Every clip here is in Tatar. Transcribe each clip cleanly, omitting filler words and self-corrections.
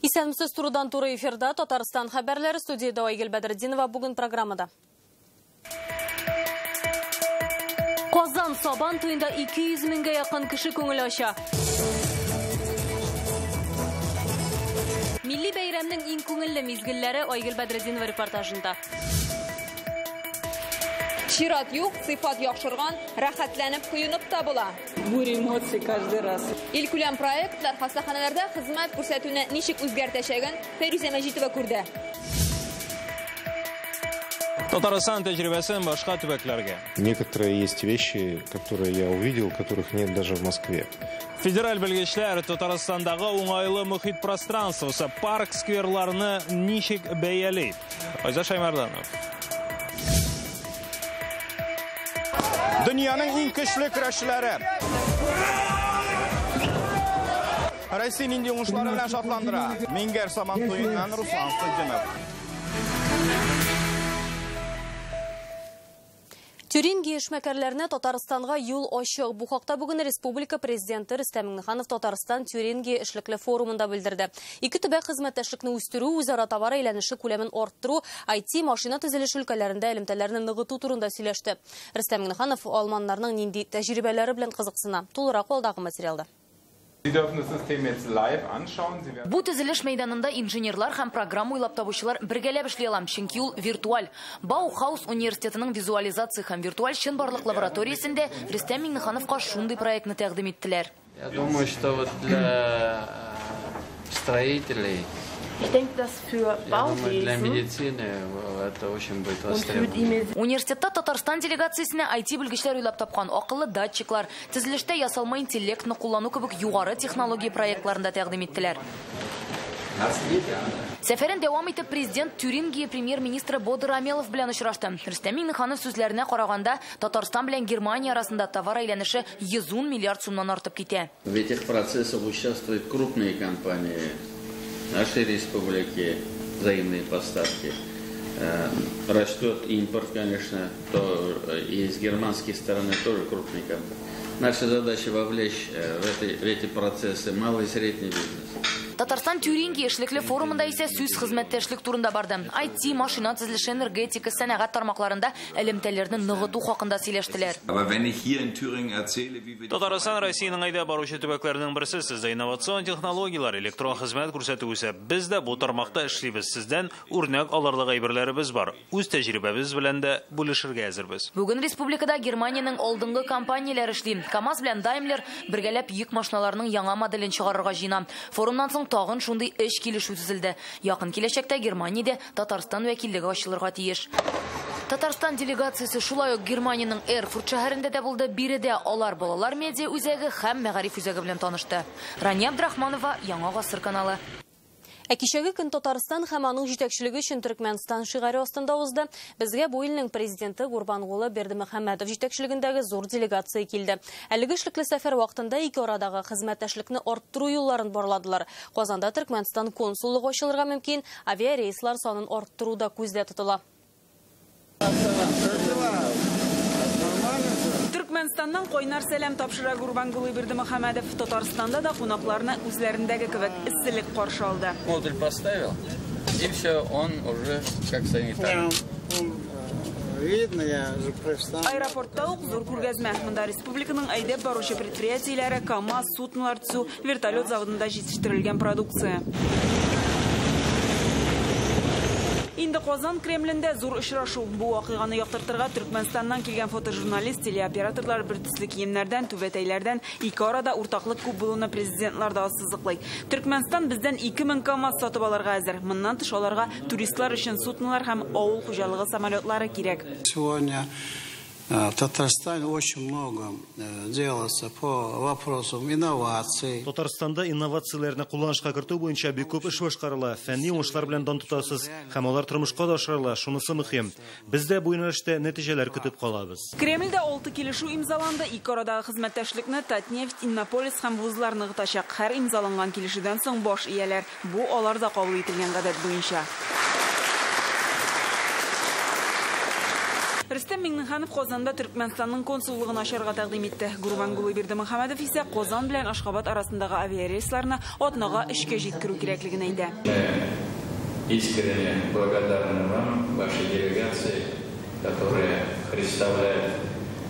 Исәнмесез, турыдан туры эфирда Татарстан хәбәрләре, студияда Айгөл Бәдретдинова. Бүген программада. Казан Сабан туенда 200 меңгә якын кеше күңел ача. Милли бәйрәмнең иң күңелле мизгелләре Айгөл Бәдретдинова репортажында. Чират юк, сыйфат яхшырган, рәхәтләнеп коенып та була. Буря эмоций каждый раз. Илкүләм проектлар хастаханәләрдә хезмәт күрсәтүне ничек үзгәртәчәген Фәйрүзә Мәҗитова күрде. Татарстан тәҗрибәсен башка төбәкләргә. Некоторые есть вещи, которые я увидел, которых нет даже в Москве. Федераль белгечләр Татарстандагы уңайлы мөхит пространствосы, парк, скверларны ничек бәяли? Айза Шаймарданов. Дөньяның иң көчле көрәшчеләре. Россия нинди уңышлары белән шатландыра? Миңгәр Сабан туеннан Руслан Садинов. Тюрингия эшмәкәрләренә Татарстанга юл ачык. Бу хакта бүген Республика президенты Рөстәм Миңнеханов Татарстан Тюрингия эшлекле форумында белдерде. Ике төбәк хезмәттәшлекне үстерү, үзара товар әйләнеше күләмен арттыру, IT, машина төзелеше өлкәләрендә элемтәләрне ныгыту турында сөйләште. Рөстәм Миңнеханов алманнарның нинди тәҗрибәләре белән кызыксына. Тулырак алдагы материалда. Бу төзелеш мәйданында инженерлар һәм программа уйлап табучылар бергәләп эшли ала, чөнки ул виртуаль. Баухаус университетының визуализация һәм виртуаль чынбарлык лабораториясендә Рөстәм Миңнехановка шундый проектны тәкъдим иттеләр. Я думаю, что вот для строителей, Ich denke, dass für Bauwesen для медицины это очень будет востребовано. Университетта Татарстан делегациясенә IT белгечләр уйлап тапкан акыллы датчиклар, төзелештә ясалма интеллектны куллану кебек югары технология проектларында тәкъдим иттеләр. Сәфәрен дәвам итеп президент Тюрингия премьер-министры Бодо Рамелов белән очрашты. Рөстәм Миңнеханов сүзләренә караганда, Татарстан белән Германия арасында товар әйләнеше 110 миллиард сумнан артып китә. В этих процессах участвуют крупные компании нашей республики, взаимные поставки. Растет импорт, конечно, то и с германской стороны тоже крупные компании. Наша задача вовлечь в эти процессы малый и средний бизнес. Татарстан Тюрингия эшлекле форумында исә сүз хезмәттәшлек турында барды. IT, машина төзелеше, энергетика, сәнәгать тармакларында элемтәләрне ныгыту хакында сөйләштеләр. Татарстан Россиянең әйдәп баручы төбәкләренең берсе. Сездә инновацион технологияләр, электрон хезмәт күрсәтү үсә. Без дә бу тармакта эшлибез. Сездән үрнәк алырлык әйберләребез бар. Үз тәҗрибәбез белән дә бүлешергә әзербез. Бүген республикада Германиянең алдынгы компанияләре эшли. КАМАЗ белән Daimler бергәләп йөк машиналарының яңа моделен чыгарырга җыена. Форумнан соң тагын шундый эш килешү төзелде. Якын киләчәктә Германиядә Татарстан вәкиллеге ачылырга тиеш. Татарстан делегациясе шулай ук Германиянең Эрфурт шәһәрендә дә булды. Биредә алар балалар медиа үзәге һәм мәгариф үзәге белән танышты. Рания Абдрахманова, Яңа Гасыр каналы. Ә кичәге көн Татарстан һәм аның җитәкчелеге өчен Төркмәнстан шигаре астында узды. Безгә бу илнең президенты Гурбангулы Бердымөхәммәдов җитәкчелегендәге зур делегация килде. Әлеге эшлекле сәфәр вакытында ике арадагы хезмәттәшлекне арттыру юлларын барладылар. Казанда Төркмәнстан консуллыгы ачылырга мөмкин, авиарейслар санын арттыру да күздә тотыла. Төркмәнстаннан кайнар сәлам тапшыра Гурбангулы Бердымөхәммәдов. Татарстанда да кунакларны үзләрендәге кебек эсселек каршы алды. Модуль поставил, и все, он уже как санитар. Видно, я же профессионал. Аэропортта ук зур күргәзмә. Монда республиканың әйдәп баручы предприятиеләре, КАМАЗ, суднолар төзү, вертолет заводында җитештерелгән продукция. Инде Казан Кремлендә зур очрашу. Бу вакыйганы яктыртырга Төркмәнстаннан килгән фотожурналист, телеоператорлар бер төсле киемнәрдән, түбәтәйләрдән ике арада уртаклык күп булуны президентлар да ассызыклый. Төркмәнстан бездән 2000 КАМАЗ сатып алырга әзер. Моннан тыш аларга туристлар өчен суднолар һәм авыл хуҗалыгы самолетлары кирәк. Сегодня в Татарстане очень много делается по вопросам инноваций. Татарстанда инновацияләрне кулланышка кертү буенча бик күп эш башкарыла. Фәнни уңышлар белән дан тотасыз һәм алар тормышка да ашырыла. Шунысы мөһим. Без дә бу юнәлештә нәтиҗәләр көтеп калабыз. Кремльдә 6 килешү имзаланды. Ике арадагы хезмәттәшлекне Татнефть, Иннополис һәм вузлар ныгытачак. Һәр имзаланган килешүдән соң баш ияләр. Бу аларда кабул ителгән гадәт буенча. Рөстәм Миңнеханов Казанда Төркмәнстанның консуллыгын ачарга тәкъдим итте. Гурбангулы Бердымөхәммәдов исә Казан белән Ашхабад арасындагы авиарейсларны атнага 3-кә җиткерү кирәклеген әйтә. Искренне благодарны вам, вашей делегации, которая представляет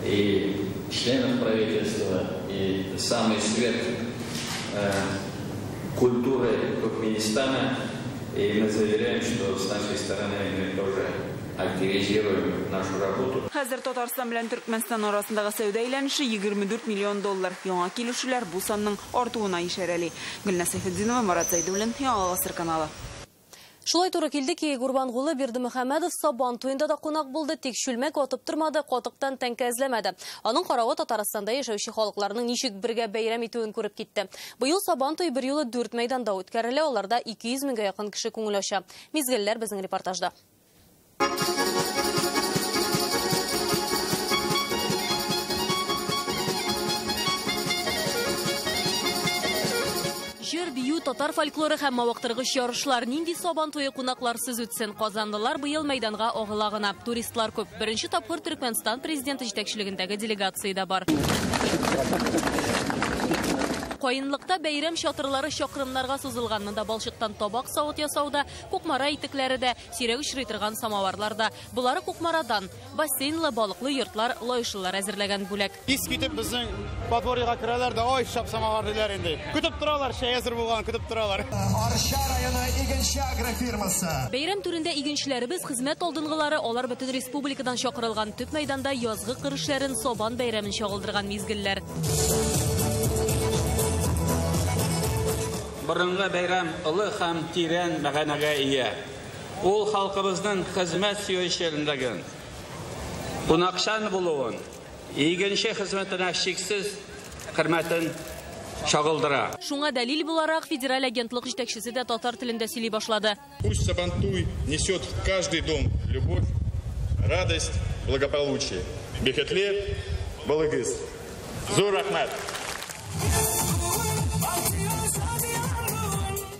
и членов правительства, и самый свет культуры Туркменистана. И мы заверяем, что с нашей стороны мы тоже активизируем нашу работу. Хәзер Татарстан белән Төркмәнстан арасындагы сәүдә әйләнеше 24 миллион доллар. Яңа килешүләр бу санның артуына ишарәли. Гөлназ Сәйфетдинова, Марат Зәйдуллин, Яңа Гасыр каналы. Шулай туры килде ки, Гурбангулы Бердымөхәммәдов Сабан туенда да кунак булды, тик чүлмәк атып тормады, катыктан тәңкә эзләмәде. Аның каравы Татарстанда яшәүче халыкларның ничек бергә бәйрәм итүен күреп китте. Быел Сабан туе берьюлы 4 мәйданда үткәрелә, аларда 200 меңгә якын кеше күңел ача. Мизгелләр безнең репортажда. Җыр, бию, татар фольклоры һәм мавыктыргыч ярышлар. Нинди Сабан туе кунакларсыз үтсен? Казанлылар быел мәйданга агыла гына. Туристлар күп. Беренче тапкыр Төркмәнстан президенты җитәкчелегендәге делегация дә бар. Каенлыкта бәйрәм чатырлары чакрымнарга сузылган. Монда балчыктан табак савыт ясауда, Кукмара итекләре дә, сирәк очрый торган самоварлар да. Болары Кукмарадан. Бассейнлы, балыклы йортлар, лаешлылар әзерләгән бүләк. Ис китеп безнең подворьега керәләр дә, ой, шәп самовар диләр инде. Көтеп торалар, чәй әзер булган, көтеп торалар. Арча районы игенче агрофирмасы. Бәйрәм түрендә игенчеләребез, хезмәт алдынгылары, алар бөтен республикадан чакырылган. Төп мәйданда язгы кыр эшләрен, Сабан бәйрәмен чагылдырган мизгелләр. Борынгы бәйрәм олы һәм тирән мәгънәгә ия. Ул халкыбызның хезмәт сөючелеген, кунакчан булуын, игенче хезмәтенә чиксез хөрмәтен чагылдыра. Шуңа дәлил буларак федераль агентлык җитәкчесе дә татар телендә сөйли башлады. Пусть Сабантуй несет в каждый дом любовь, радость, благополучие. Бәхетле булыгыз. Зур рәхмәт.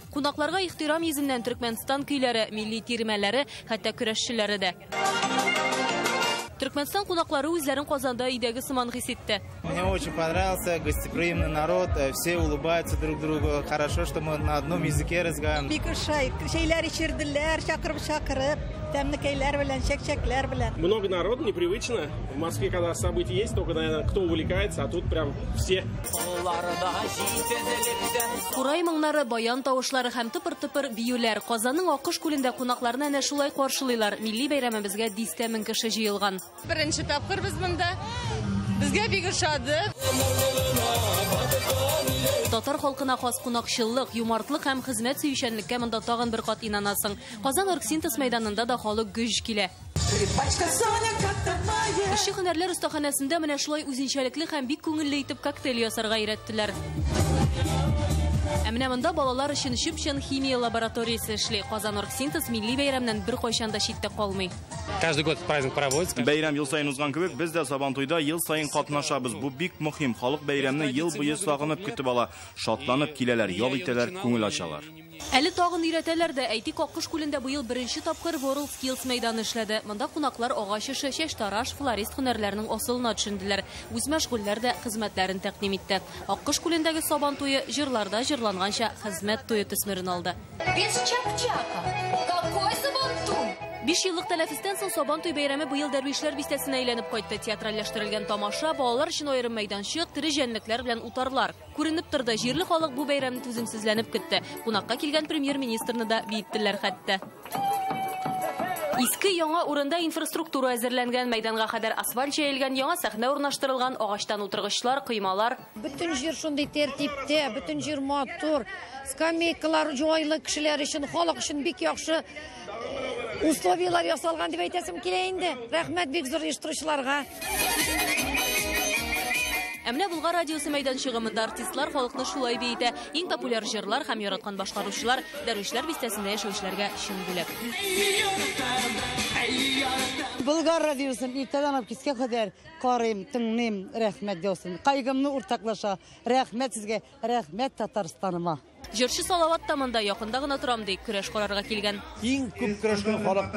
Кунакларга ихтирам йөзеннән Төркмәнстан көйләре, милли тирмәләре, хәтта көрәшчеләре дә. Төркмәнстан кунаклары үзләрен Казанда өйдәге сыман хис итте. Мне очень понравился гостеприимный народ, все улыбаются друг другу. Хорошо, что мы на одном языке разговариваем. Бик ошай, чәйләр эчерделәр, чакырып-чакырып, тәмлекәйләр белән, чәк-чәкләр белән. Много народу, непривычно. В Москве, когда события есть, только, наверное, кто увлекается, а тут прям все. Курай моңнары, баян тавышлары һәм тыпыр-тыпыр биюләр. Казанның Акыш күлендә кунакларны әнә шулай каршылыйлар. Милли бәйрәмебезгә дистә мең кеше җыелган. Беренче тапкыр без монда. Безгә бик ошады. Татар халкына хас кунакчыллык, юмартлык һәм хезмәт сөючәнлеккә монда тагын бер кат инанасың. Казан Оргсинтез мәйданында да халык гөж килә. Эшче һөнәрләр остаханәсендә менә шулай үзенчәлекле һәм бик күңелле итеп коктейль ясарга өйрәттеләр. Ә менә монда балалар өчен чып-чын химия лабораториясе эшли. Казан Оргсинтез милли бәйрәмнән беркайчан да читтә калмый. Каждый год праздник проводится. Бәйрәм ел саен узган кебек, без дә Сабантуйда ел саен катнашабыз. Бу бик мөһим. Халык бәйрәмне ел буе сагынып көтеп ала, шатланып киләләр, ял итәләр, күңел ачалар. Әле тагын өйрәтәләр дә. Әйтик, Аккош күлендә быел беренче тапкыр World Skills мәйданы эшләде. Монда кунаклар агач эше, чәчтараш, флорист һөнәрләренең асылына төшенделәр. Үз мәшгульләр дә хезмәтләрен тәкъдим итте. Аккош күлендәге Сабан туе җырларда җырланганча хезмәт туе төсмерен алды. Без чак-чака. Какой Сабантуй? 5 еллык тәнәфестән соң Сабан туй бәйрәме быел Дәрвишләр бистәсенә әйләнеп кайтты. Театральләштерелгән тамаша, балалар өчен аерым мәйданчык, тере җәнлекләр белән утарлар. Күренеп торды, җирле халык бу бәйрәмне түземсезләнеп көтте. Кунакка килгән премьер-министрны да биеттеләр хәтта. Иске яңа урында инфраструктура әзерләнгән, мәйданга кадәр асфальт җәелгән, яңа сәхнә урнаштырылган, агачтан утыргычлар, коймалар. Бөтен җир шундый тәртиптә, бөтен җир матур, скамейкалар җайлы кешеләр өчен, халык өчен бик яхшы условиялар ясалган дип әйтәсем килә инде. Рәхмәт бик зур оештыручыларга. Ә менә Болгар радиосы мәйданчыгы, монда артистлар халыкны шулай биетә. Иң популяр җырлар һәм яраткан башкаручылар Дәрвишләр бистәсендә яшәүчеләргә чын бүләк. Болгар радиосын иртәдән алып кичкә кадәр карыйм, тыңлыйм, рәхмәт яусын. Кайгымны уртаклаша. Рәхмәт сезгә, рәхмәт Татарстаныма. Җырчы Салават та монда, якында гына торам ди, көрәш карарга килгән. Иң күп көрәшкән халык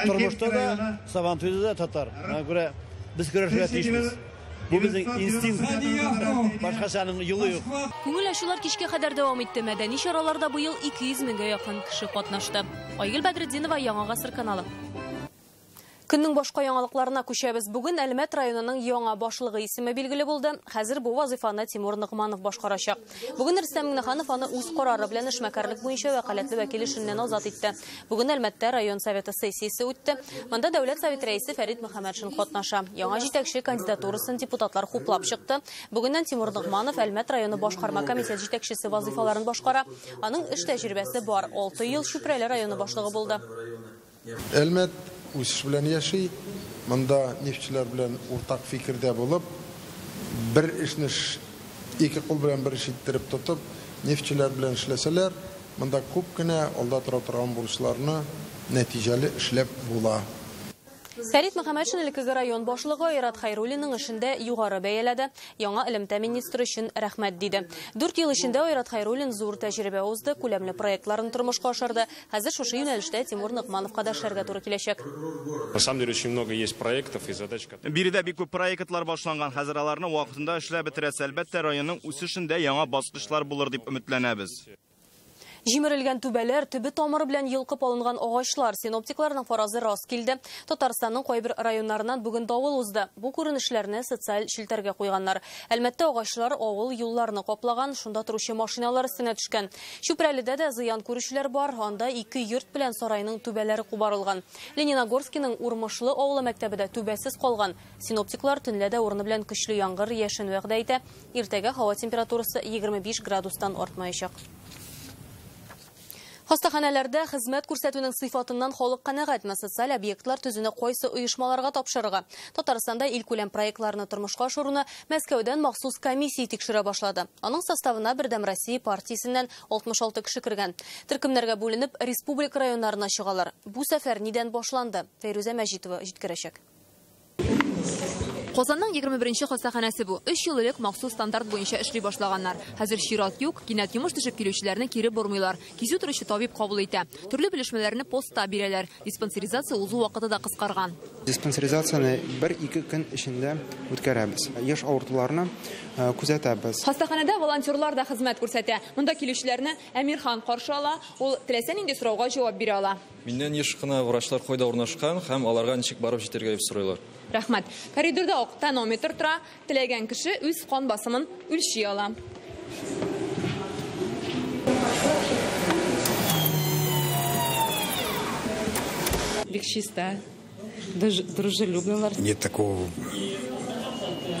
Тормышта да, Сабантуйда да татар. Аңа күрә без көрәшергә тиешбез. Бу безнең инстинкт. Башкачаның юлы юк. Күңел ачулар кичкә кадәр дәвам итте. Мәдәни чараларда быел 200 меңгә якын кеше катнашты. Айгөл Бәдретдинова, Яңа Гасыр каналы. Көннең башка яңалыкларына күчәбез. Бүген Әлмәт районының яңа башлыгы исеме билгеле булды. Хәзер бу вазифаны Тимур Ногманов башкарачак. Бүген Рөстәм Миңнеханов аны үз карары белән эшмәкәрлек буенча вәкаләтле вәкил эшеннән азат итте. Бүген Әлмәттә район советы сессиясе үтте. Монда Дәүләт Советы рәисе Фәрит Мөхәммәтшин катнаша. Яңа җитәкче кандидатурасын депутатлар хуплап чыкты. Бүгеннән Тимур Ногманов Әлмәт районы башкарма комитет җитәкчесе вазифаларын башкара. Аның эш тәҗрибәсе бар. 6 ел Чүпрәле районы башлыгы булды. Әлмәт үсеш белән яши, монда нефтьчеләр белән уртак фикердә булып, бер эшне ике кул белән бер эш иттереп тотып, нефтьчеләр белән эшләсәләр, монда күп кенә алда тора торган бурычларны нәтиҗәле эшләп була. Фәрит Мөхәммәтшин элеккеге район башлыгы Айрат Хайруллинның эшендә югары бәяләде. Яңа элемтә министры өчен рәхмәт диде. 4 ел эчендә Айрат Хайруллин зур тәҗрибә узды, күләмле проектларын тормышка ашырды. Хәзер шушы юнәлештә Тимур Ногмановка да эшләргә туры киләчәк. На самом деле очень много есть проектов и задач. Биредә бик күп проектлар башланган. Хәзер аларны вакытында эшләп бетерәсе. Әлбәттә, районның үсешендә яңа баскычлар булыр дип өметләнәбез. Җимерелгән түбәләр, төбе тамыры белән йолкып алынган агачлар. Синоптикларның фаразы рас килде. Татарстанның кайбер районнарыннан бүген давыл узды. Бу күренешләрне социаль челтәргә куйганнар. Әлмәттә агачлар авыл юлларны каплаган, шунда торучы машиналар өстенә төшкән. Чүпрәледә дә зыян күрүчеләр бар. Анда 2 йорт белән сарайның түбәләре кубарылган. Лениногорскиның Урмышлы авылы мәктәбе дә түбәсез калган. Синоптиклар төнлә дә урыны белән көчле яңгыр, яшен вәгъдә итә. Иртәгә һава температурасы 25 градустан артмаячак. Хастаханәләрдә хезмәт күрсәтүнең сыйфатыннан халык канәгатьме? Социаль объектлар төзүне кайсы оешмаларга тапшырырга? Татарстанда илкүләм проектларны тормышка ашыруны Мәскәүдән махсус комиссия тикшерә башлады. Аның составына Бердәм Россия партиясеннән 66 кеше кергән. Төркемнәргә бүленеп республика районнарына чыгалар. Бу сәфәр нидән башланды? Фәйрүзә Мәҗитова җиткерәчәк. Казанның 21-нче хастаханәсе бу. 3 ел элек махсус стандарт буенча эшли башлаганнар. Хәзер чират юк, кинәт йомыш төшеп килүчеләрне кире бормыйлар. Кизү торучы табиб кабул итә. Төрле белешмәләрне постта бирәләр. Диспансеризация узу вакыты да кыскарган. Диспансеризацияне 1-2 көн эчендә үткәрәбез. Яшь авыртуларны күзәтәбез. Хастаханәдә волонтерлар да хезмәт күрсәтә. Монда килүчеләрне Әмирхан каршы ала. Ул теләсә нинди сорауга җавап бирә ала. Миннән еш кына врачлар кайда урнашкан һәм аларга ничек барып җитәргә дип сорыйлар. Рәхмәт. Коридорда ук тонометр тора. Теләгән кеше үз кан басымын үлчи ала. Бик чиста, дружелюбно. Нет такого,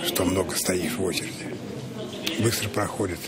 что много стоишь в очереди. Быстро проходит.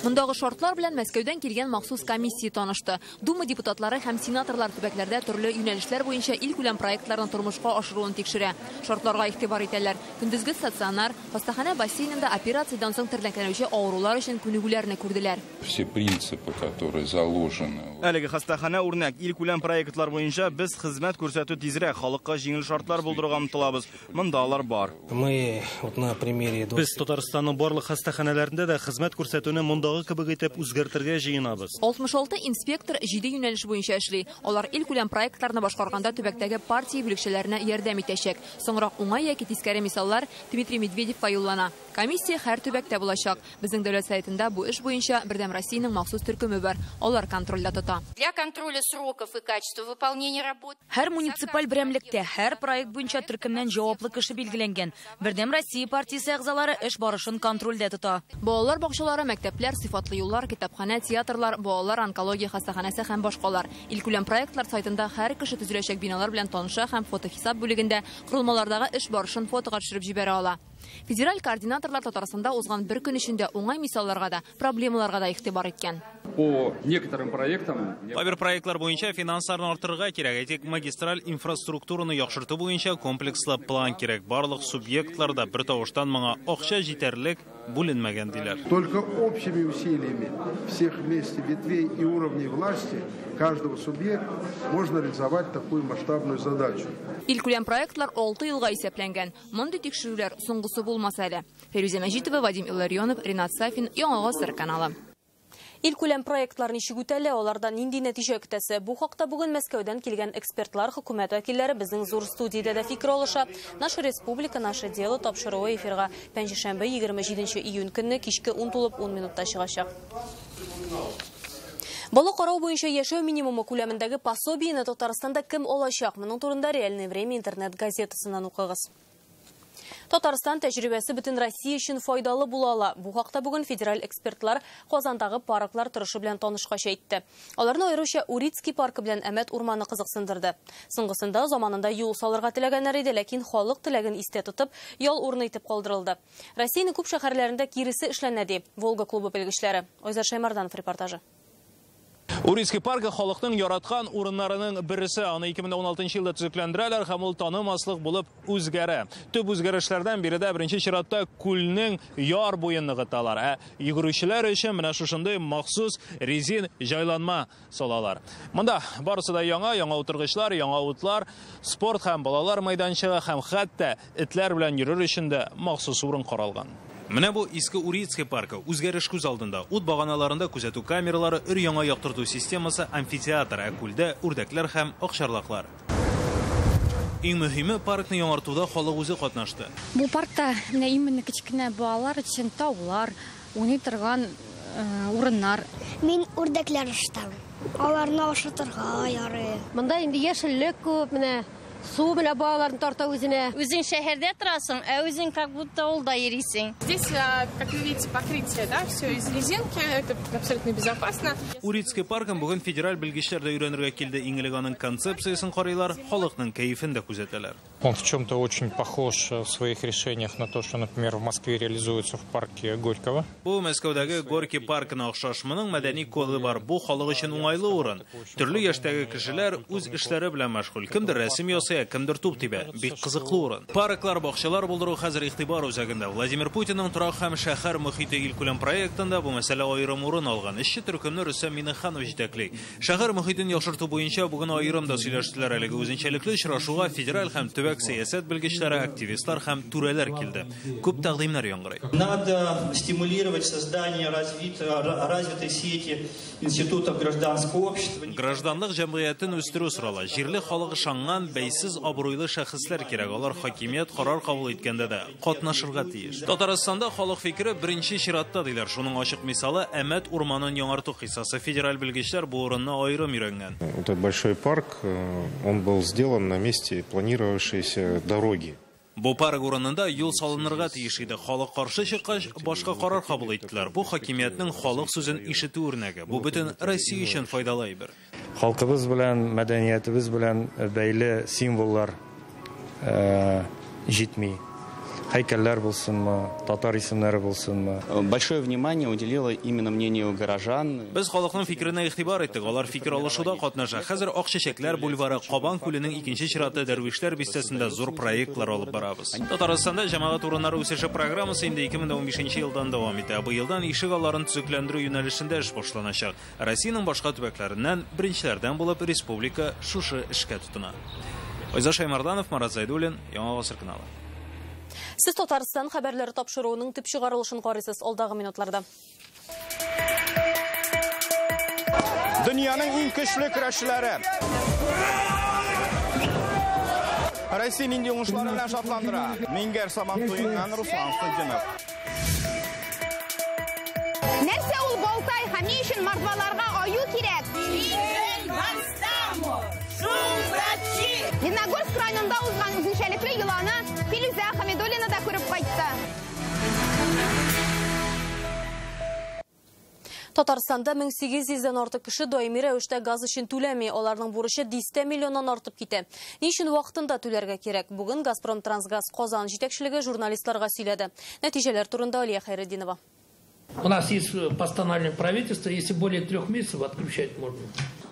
Мондагы шартлар белән Мәскәүдән килгән махсус комиссия танышты. Дума депутатлары һәм сенаторлар төбәкләрдә төрле юнәлешләр буенча илкүләм проектларны тормышка ашыруын тикшерә. Шартларга игътибар итәләр. Көндезге стационар, хастаханә бассейнында операциядән соң тернәкләнүче авырулар өчен күнегүләрне күрделәр. Все принципы, которые заложены. Әлеге хастаханә үрнәк илкүләм проектлар буенча без хезмәт күрсәтү тизрәк, халыкка җиңел шартлар булдыруга омтылабыз. Монда алар бар. Мы вот на примере Без Татарстанның барлык хастаханәләрендә дә хезмәт күрсәтүне монда кебек итеп үзгәртергә җыенабыз. 66 инспектор 7 юнәлеш буенча эшли. Алар илкүләм проектларны башкарганда төбәктәге партия бүлекчәләренә ярдәм итәчәк. Соңрак уңай яки тискәре мисаллар Дмитрий Медведевка юллана. Комиссия һәр төбәктә булачак. Безнең дәүләт сайтында бу эш буенча Бердәм Россиянең махсус төркеме бар. Алар контрольдә тота. Для контроля сроков и качества выполнения работ. Һәр муниципаль берәмлектә һәр проект буенча төркемнән җаваплы кеше билгеләнгән. Бердәм Россия партиясе әгъзалары эш барышын контрольдә тота. Балалар бакчалары, мәктәпләр, сыйфатлы юллар, китапханә, театрлар, балалар онкология хастаханәсе һәм башкалар. Илкүләм проектлар сайтында һәр кеше төзеләчәк биналар белән таныша һәм фотохисап бүлегендә корылмалардагы эш барышын фотога төшереп җибәрә ала. Федераль координаторлар Татарстанда узган бер көн эчендә уңай мисалларга да, проблемаларга да игътибар иткән. По некоторым проектам Кайбер проектлар буенча финансларны арттырырга кирәк. Әйтик, магистраль инфраструктураны яхшырту буенча комплекслы план кирәк. Барлык субъектларда бер тавыштан моңа акча җитәрлек бүленмәгән диләр. Только общими усилиями всех вместе ветвей и уровней власти каждого субъекта можно реализовать такую масштабную задачу. Илкүләм проектлар 6 елга исәпләнгән. Мондый тикшерүләр соңгысы булмас әле. Фәйрүзә Мәҗитова, Вадим Илларионов, Ринат Сафин, Яңа Гасыр каналы. Илкүләм проектлар ничек үтәлә, алардан нинди нәтиҗә көтәсе? Бу хакта бүген Мәскәүдән килгән экспертлар, хөкүмәт вәкилләре безнең зур студиядә дә фикер алыша. Наша республика, наше дело тапшыруы эфирга пәнҗешәмбе 27 июнь көнне кичке 10:10 минутта чыгачак. Бала карау буенча яшәү минимумы күләмендәге пособиене Татарстанда кем алачак? Моның турында Реальное время интернет газетасыннан укыгыз. Татарстан тәҗрибәсе бөтен Россия өчен файдалы була ала. Бу хакта бүген федераль экспертлар Казандагы парклар торышы белән танышкач әйтте. Аларны аеруча Урицкий паркы белән Әмәт урманы кызыксындырды. Соңгысында заманында юл салырга теләгәннәр иде, ләкин халык теләген истә тотып, ял урыны итеп калдырылды. Россиянең күп шәһәрләрендә киресе эшләнә ди Волга клубы белгечләре. Айзар Шаймарданов репортажы. Урицкий паркы халыкның яраткан урыннарының берсе. Аны 2016 елда төзекләндерәләр һәм ул танымаслык булып үзгәрә. Төп үзгәрешләрдән биредә беренче чиратта күлнең яр буен ныгыталар. Ә йөгерүчеләр өчен менә шушындый махсус резин җайланма салалар. Монда барысы да яңа, яңа утыргычлар, яңа утлар, спорт һәм балалар мәйданчыгы һәм хәтта этләр белән йөрер өчен дә махсус урын каралган. Менә бу иске Урицкий паркы. Үзгәреш күз алдында. Ут баганаларында күзәтү камералары, өр-яңа яктырту системасы, амфитеатр, ә күлдә үрдәкләр һәм акчарлаклар. Иң мөһиме, паркны яңартуда халык үзе катнашты. Бу паркта менә именно кечкенә балалар өчен таулар, уйный торган урыннар. Мин үрдәкләр ашатам. Аларны ашатырга ярый. Монда инде яшеллек күп, менә су белән балаларны тарта үзенә. Үзең шәһәрдә торасың, ә үзең как будто авылда йөрисең. Здесь, как вы видите, покрытие, да, все из резинки, это абсолютно безопасно. Урицкий паркын бүген федераль белгечләр дә өйрәнергә килде. Иң элек аның концепциясен карыйлар, халыкның кәефен дә күзәтәләр. Он в чем-то очень похож в своих решениях на то, что, например, в Москве реализуется в парке Горького. Бу Мәскәүдәге Горький паркына охшаш. Моның мәдәни коды бар. Бу халык өчен уңайлы урын. Төрле яшьтәге кешеләр үз эшләре белән мәшгуль. Кемдер рәсем ясый, кемдер туп тибә. Бик кызыклы урын. Парклар, бакчалар булдыру хәзер игътибар үзәгендә. Владимир Путинның торак һәм шәһәр мөхите илкүләм проектында бу мәсьәлә аерым урын алган. Эшче төркемне Рөстәм Миңнеханов җитәкли. Шәһәр мөхитен яхшырту буенча бүген аерым да сөйләштеләр. Әлеге үзенчәлекле очрашуга федераль һәм төбәк сәясәт белгечләре, активистлар һәм түрәләр килде. Күп тәкъдимнәр яңгырый. Надо стимулировать создание развитой сети институтов гражданского общества. Гражданлык җәмгыятен үстерү сорала. Җирле халык ышанган бәйсез абруйлы шәхесләр кирәк. Алар хакимият карар кабул иткәндә дә катнашырга тиеш. Татарстанда халык фикере беренче чиратта диләр. Шуның ачык мисалы Әмәт урманын яңарту хисасы. Федераль белгечләр бу урынны аерым өйрәнгән. Этот большой парк, он был сделан на месте планировавшейся дороги. Бу парк урынында юл салынырга тиеш иде. Халык каршы чыккач, башка карар кабул иттеләр. Бу хакимиятнең халык сүзен ишетү үрнәге. Бу бөтен Россия өчен файдалы әйбер. Халкыбыз белән, мәдәниятебез белән бәйле символлар җитми. Һәйкәлләр булсынмы, татар исемнәре булсынмы. Большое внимание уделила именно мнению горожан. Без халыкның фикеренә игътибар иттек. Алар фикер алышуда катнаша. Хәзер Акчәчәкләр бульвары, Кабан күленең икенче чираты Дәрвишләр бистәсендә зур проектлар алып барабыз. Татарстанда җәмәгать урыннары үсеше программасы инде 2015 елдан дәвам итә. Быелдан ишек алларын төзекләндерү юнәлешендә эш башланачак. Россиянең башка төбәкләреннән беренчеләрдән булып республика шушы эшкә тотына. Айза Шаймарданов, Марат Зайдуллин, Яңа Гасыр каналы. Сез Татарстан хәбәрләре тапшыруының төп чыгарылышын карыйсыз алдагы минутларда. Дөньяның иң көчле көрәшчеләре. Россия нинди уңышлары белән шатландыра? Мингәр Сабантуеннан Руслан Садинов. Нәрсә ул Балтай һәм ни өчен мордваларга аю кирәк? Лениногорск районында узган үзенчәлекле йоланы Филүзә Хамидуллина да күреп кайтты. Татарстанда 1800-дән артык кеше даими рәвештә газ өчен түләми. Аларның бурычы 10 миллионнан артып китә. Ни өчен вакытында түләргә кирәк? Бүген Газпром Трансгаз Казан җитәкчелеге журналистларга сөйләде. Нәтиҗәләр турында Алия Хәйретдинова. У нас есть постановление правительства, если более 3 месяцев отключать можно.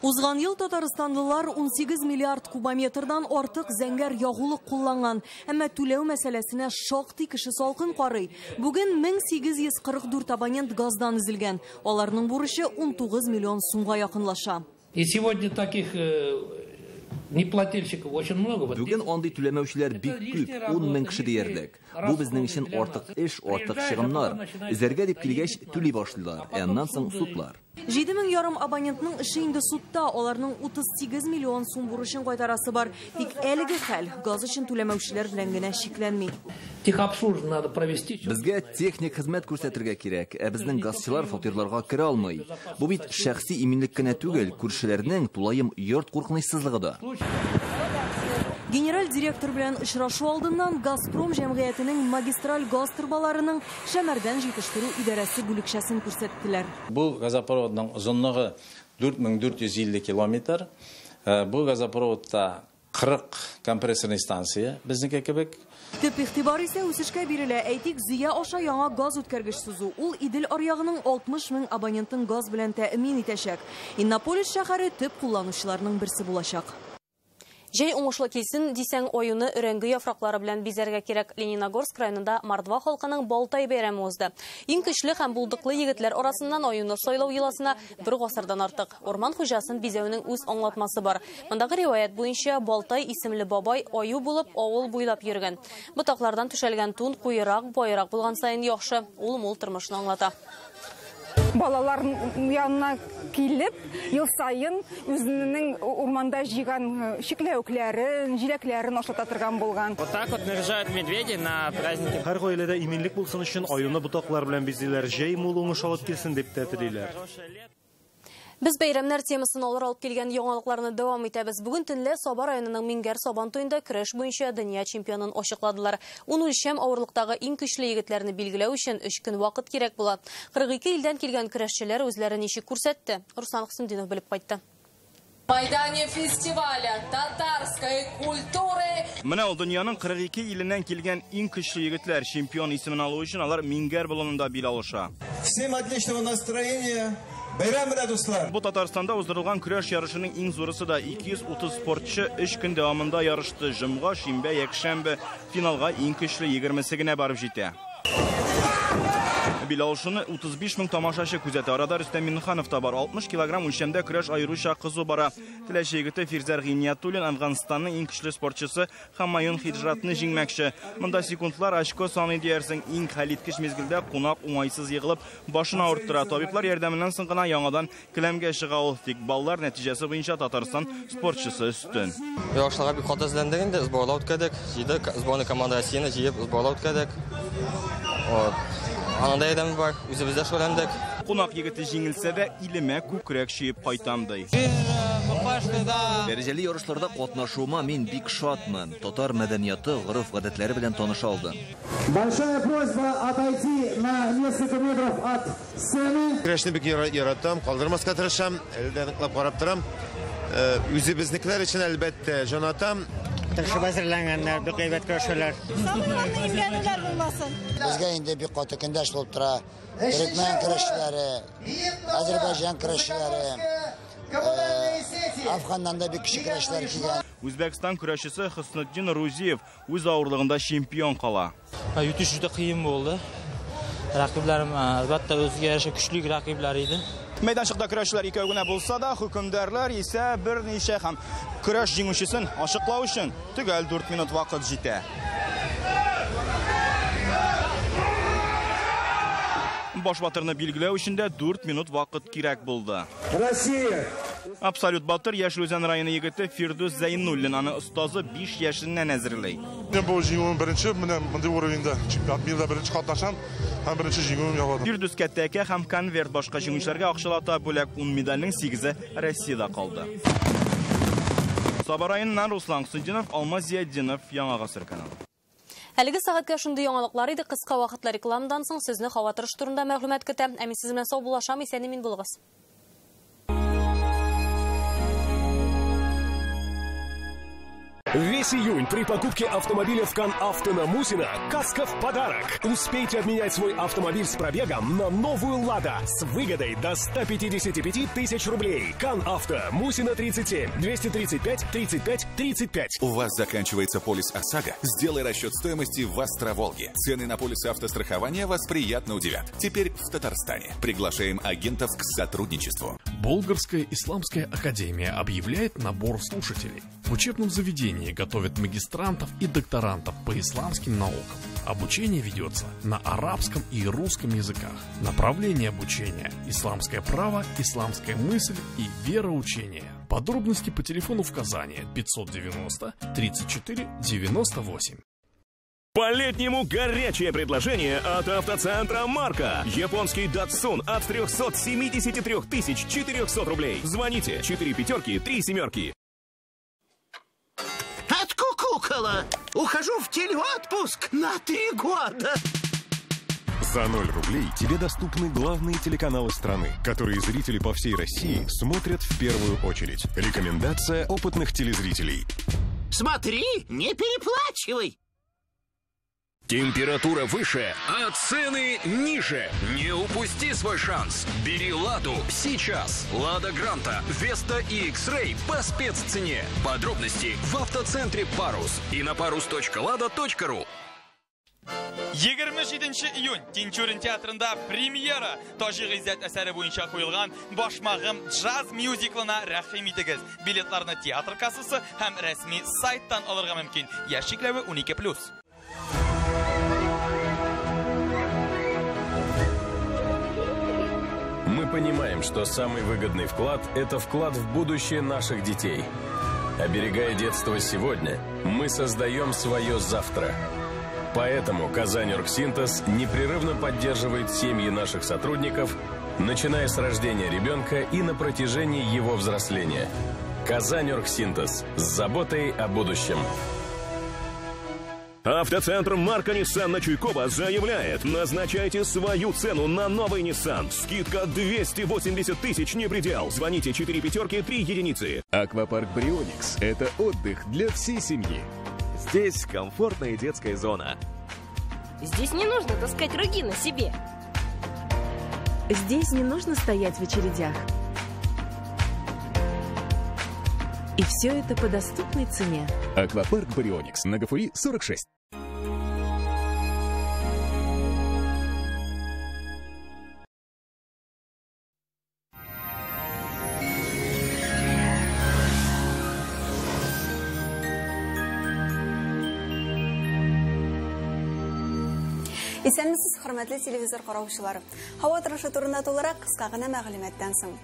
Узган ел татарстанлылар 18 миллиард кубометрдан артык зәңгәр ягулык кулланган. Әмма түләү мәсьәләсенә шактый кеше салкын карый. Бүген 1844 абонент газдан өзелгән. Аларның бурычы 19 миллион сумга якынлаша. И сегодня таких неплательщиков очень много. Бүген андый түләмәүчеләр бик күп, 10 мең кеше диярлек. Бу безнең өчен артык эш, артык чыгымнар. Эзәргә дип килгәч түли башлыйлар, ә аннан соң судлар. 7,5 мең абонентның эше инде судта, аларның 38 миллион сум бурычын кайтарасы бар. Тик әлеге хәл газ өчен түләмәүчеләр белән генә чикләнми. Техобслуживание надо провести. Безгә техник хезмәт күрсәтергә кирәк, ә безнең газчылар фатирларга керә алмый. Бу бит шәхси иминлек кенә түгел, күршеләрнең тулаем йорт куркынычсызлыгы да. Генераль директор белән очрашу алдыннан «Газпром» җәмгыятенең магистраль газ торбаларының Шәмәрдән җитештерү идарәсе бүлекчәсен күрсәттеләр. Бу газопроводның озынлыгы 4450 километр. Бу газопроводта 40 компрессорный станция безнеке кебек. Төп игътибар исә үсешкә бирелә. Әйтик, Зөя аша яңа газ үткәргеч сузу. Ул Идел аръягының 60 мең абонентын газ белән тәэмин итәчәк. Иннополис шәһәре төп кулланучыларның берсе булачак. Җәй уңышлы килсен дисәң, аюны өрәңге яфраклары белән бизәргә кирәк. Лениногорск районында мордва халкының Балтай бәйрәме узды. Иң көчле һәм булдыклы егетләр арасыннан аюны сайлау йоласына бер гасырдан артык. Урман хуҗасын бизәүнең үз аңлатмасы бар. Мондагы риваять буенча Балтай исемле бабай аю булып авыл буйлап йөргән. Ботаклардан түшәлгән тун куерак, баерак булган саен яхшы. Ул мул тормышны аңлата. Балалар янына килеп, ел саен үзенең урманда җыйган чикләвекләрен, җиләкләрен ашата торган булган. Вот так вот наряжают медведей на праздники. Һәр гаиләдә иминлек булсын өчен аюны ботаклар белән бизиләр. Җәй мул уңыш алып килсен дип тә телиләр. Без бәйрәмнәр темасын алыр алып килгән яңалыкларны дәвам итәбез. Бүген төнлә Саба районының Миңгәр Сабан туенда көрәш буенча дөнья чемпионын ачыкладылар. 10 үлчәм авырлыктагы иң көчле егетләрне билгеләү өчен 3 көн вакыт кирәк була. 42 илдән килгән көрәшчеләр үзләрен ничек күрсәтте? Руслан Хөсендинов белеп кайтты. Майдане фестиваля татарской культуры. Менә ул дөньяның 42 иленнән килгән иң көчле егетләр. Чемпион исемен алу өчен алар Миңгәр болынында бил алыша. Всем отличного настроения. Бәйрәм белән, дуслар! Бу Татарстанда уздырылган көрәш ярышының иң зурысы да. 230 спортчы 3 көн дәвамында ярышты. Җомга, шимбә, якшәмбе. Финалга иң көчле 20-се генә барып җитә. Бил алышуны 35 мең тамашачы күзәтә. Арада Рөстәм Миңнеханов та бар. 60 килограмм үлчәмдә көрәш аеруча кызу бара. Теләче егете Фирзәр Гыйниятуллин Әфганстанның иң көчле спортчысы Хамаюн Хиджратны җиңмәкче. Монда секундлар очко саны диярсең. Иң хәлиткеч мизгелдә кунак уңайсыз егылып башын авырттыра. Табиблар ярдәменнән соң гына яңадан келәмгә чыга ул. Тик баллар нәтиҗәсе буенча Татарстан спортчысы өстен. Ярышларга бик каты әзерләндек инде, сборлар үткәрдек. Җыйдык, сборная команда Россияне җыеп сборлар үткәрдек. Анда ярдәме бар, үзебез дә шөгыльләндек. Кунак егете җиңелсә дә, илемә күкрәк чөеп кайтам ди. Дәрәҗәле ярышларда катнашуыма мин бик шатмын. Татар мәдәнияты, гореф-гадәтләре белән таныша алдым. Большая просьба отойти на несколько метров от сцены. Көрәшне бик яратам, калдырмаска тырышам, әлдә ныклап карап торам. Үзебезнекеләр өчен әлбәттә җан атам. Тырышып әзерләнгәннәр, бик әйбәт көрәшәләр. Самый главный имгәнүләр булмасын. Безгә инде бик каты көндәш булып тора. Төрекмән көрәшчеләре, Азербайҗан көрәшчеләре, Афганнан да бик көчле көрәшчеләр килгән. Үзбәкстан көрәшчесе Хөснетдин Рузиев үз авырлыгында чемпион кала. Yutish juda qiyin bo'ldi. Raqiblarim albatta o'ziga yarasha kuchli raqiblar edi. Мәйданчыкта көрәшчеләр икәү генә булса да, хөкемдарлар исә берничә һәм көрәш җиңүчесен ачыклау өчен төгәл 4 минут вакыт җитә. Баш батырны билгеләү өчен дә 4 минут вакыт кирәк булды. Россия! Абсолют батыр Яшел Үзән районы егете Фирдүс Зәйнуллин, аны остазы 5 яшеннән әзерли. Мен бу җиңүем беренче, менә мондый уровеньда чемпионат мирда беренче катнашам һәм беренче җиңүем яуладым. Фирдүскә тәкә һәм конверт, башка җиңүчеләргә акчалата бүләк. 10 медальнең 8-е Россиядә калды. Саба районыннан Руслан Хөсендинов, Алмаз Зиятдинов, Яңа Гасыр каналы. Әлеге сәгатькә шундый яңалыклар иде. Кыска вакытлы рекламадан соң сезне һава торышы турында мәгълүмат көтә. Ә мин сезнең белән саубуллашам, исән-имин булыгыз. Весь июнь при покупке автомобиля в Кан-Авто на Мусина каска в подарок. Успейте обменять свой автомобиль с пробегом на новую «Лада» с выгодой до 155 тысяч рублей. Кан-Авто, Мусина 37, 235 35 35. У вас заканчивается полис ОСАГО? Сделай расчет стоимости в Астроволге. Цены на полисы автострахования вас приятно удивят. Теперь в Татарстане. Приглашаем агентов к сотрудничеству. Болгарская исламская академия объявляет набор слушателей. В учебном заведении готовят магистрантов и докторантов по исламским наукам. Обучение ведется на арабском и русском языках. Направление обучения – исламское право, исламская мысль и вероучение. Подробности по телефону в Казани 590 34 98. По-летнему горячее предложение от автоцентра «Марка». Японский «Датсун» от 373 400 рублей. Звоните 4 5 3 7. Откукукала! Ухожу в телеотпуск на 3 года. За 0 рублей тебе доступны главные телеканалы страны, которые зрители по всей России смотрят в первую очередь. Рекомендация опытных телезрителей. Смотри, не переплачивай! Температура выше, а цены ниже. Не упусти свой шанс. Бери «Ладу» сейчас. «Лада Гранта», «Веста» и «Икс-Рей» по спеццене. Подробности в автоцентре «Парус» и на parus.lada.ru. 27 июнь Тинчурин театрында премьера. Таҗи Гыйззәт әсәре буенча куелган «Башмагым» джаз мюзиклына рәхим итегез. Билетларны театр кассасы һәм рәсми сайттан алырга мөмкин. Яшь чикләве 12+. Мы понимаем, что самый выгодный вклад – это вклад в будущее наших детей. Оберегая детство сегодня, мы создаем свое завтра. Поэтому «Казань-Оргсинтез» непрерывно поддерживает семьи наших сотрудников, начиная с рождения ребенка и на протяжении его взросления. «Казань-Оргсинтез» с заботой о будущем. Автоцентр «Марка Ниссан» на Чуйкова заявляет: назначайте свою цену на новый Ниссан. Скидка 280 тысяч не предел. Звоните 4 5 3 единицы. Аквапарк «Брионикс» – это отдых для всей семьи. Здесь комфортная детская зона. Здесь не нужно таскать руки на себе. Здесь не нужно стоять в очередях. И все это по доступной цене. Аквапарк «Барионикс» на Гафури 46. Исәнмесез, хөрмәтле телевизор караучылар. Һава торышы турында тулырак кыска гына мәгълүматтан соң.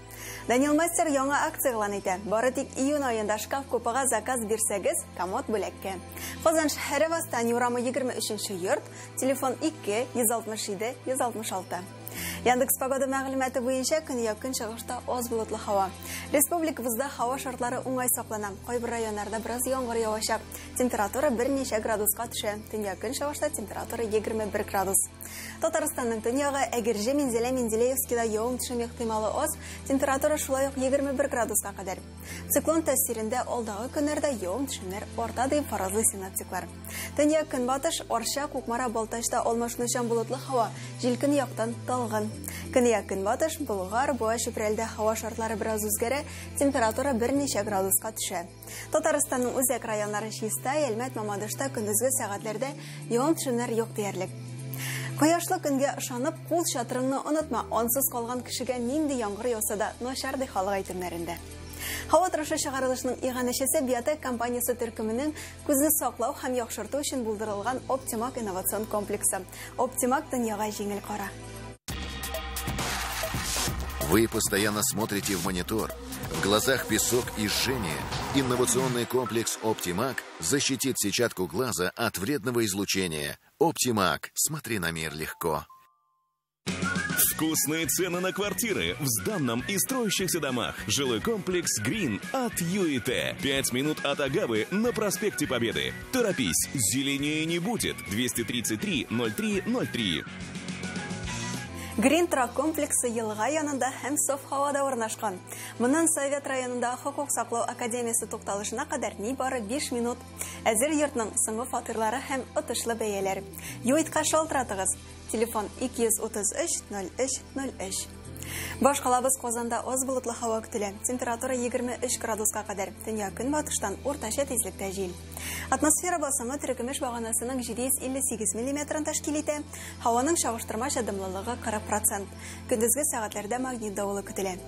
Данил Мастер яңа акция игълан итә. Бары тик июнь аенда шкаф купега заказ бирсәгез, комод бүләккә. Казан шәһәре Восстание урамы 23 йорт, телефон 2 167 166. Яндекс погода мәгълүматы буенча көньяк көнчыгышта аз болытлы һава. Республикабызда һава шартлары уңай саклана. Кайбер районнарда бераз яңгыр явачак. Температура берничә градуска төшә. Төньяк көнчыгышта температура 21 градус. Татарстанның төньягы Әгерҗе, Минзәлә, Менделеевскида явым-төшем ихтималы аз. Температура шулай ук 21 градуска кадәр. Циклон тәэсирендә алдагы көннәрдә явым-төшемнәр арта дип фаразлый синоптиклар. Төньяк көнбатыш, Арча, Кукмара, Балтачта алмашынучан болытлы һава. Җил көньяктан талгын. Көньяк көнбатыш, Болгар, Буа, Чүпрәлдә һава шартлары бераз үзгәрә, температура берничә градуска төшә. Татарстанның үзәк районнары Чистай, Әлмәт, Мамадышта көндезге сәгатьләрдә явым-төшемнәр юк диярлек. Кояшлы көнгә ышанып, кул чатырыңны онытма, ансыз калган кешегә нинди яңгыр яуса да начар ди халык әйтемнәрендә. Һава торышы чыгарылышының иганәчесе Биотек компаниясе төркеменең күзне саклау һәм яхшырту өчен булдырылган Оптимак инновацион комплексы. Оптимак дөньяга җиңел кара. Вы постоянно смотрите в монитор. В глазах песок и жжение. Инновационный комплекс «Оптимак» защитит сетчатку глаза от вредного излучения. «Оптимак». Смотри на мир легко. Вкусные цены на квартиры в сданном и строящихся домах. Жилой комплекс «Грин» от ЮИТ. 5 минут от Агавы на проспекте Победы. Торопись, зеленее не будет. 233 03 03. Грин торак комплексы елга янында һәм саф һавада урнашкан. Моннан Совет районында хокук саклау академиясе тукталышына кадәр нибары 5 минут. Әзер йортның соңгы фатирлары һәм отышлы бәяләр. ЮИТка шалтыратыгыз. Телефон 233 03 03. Башкалабыз Казанда аз болытлы һава көтелә. Температура 23 градуска кадәр. Төньяк көнбатыштан уртача тизлектә җил. Атмосфера басымы терекөмеш баганасының 758 миллиметрын тәшкил итә. Һаваның чагыштырмача дымлылыгы 40%. Көндезге сәгатьләрдә магнит давылы көтелә.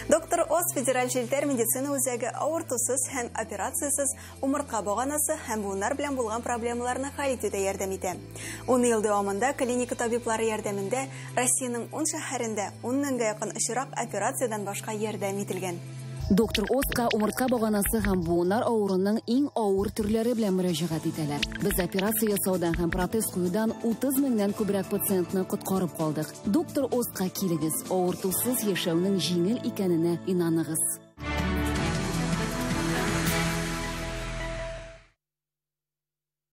Доктор Оз федераль челтәр медицина үзәге авыртусыз һәм операциясез умыртка баганасы һәм буыннар белән булган проблемаларны хәл итүдә ярдәм итә. 10 ел дәвамында клиника табиблары ярдәмендә Россиянең 10 шәһәрендә 10 меңгә якын очрак операциядән башка ярдәм ителгән. Доктор Озга умыртка баганасы һәм буыннар авыруының иң авыр төрләре белән мөрәҗәгать итәләр. Без операция ясаудан һәм протез куюдан 30 меңнән күбрәк пациентны коткарып калдык. Доктор Озга килегез, авыртусыз яшәүнең җиңел икәненә инаныгыз.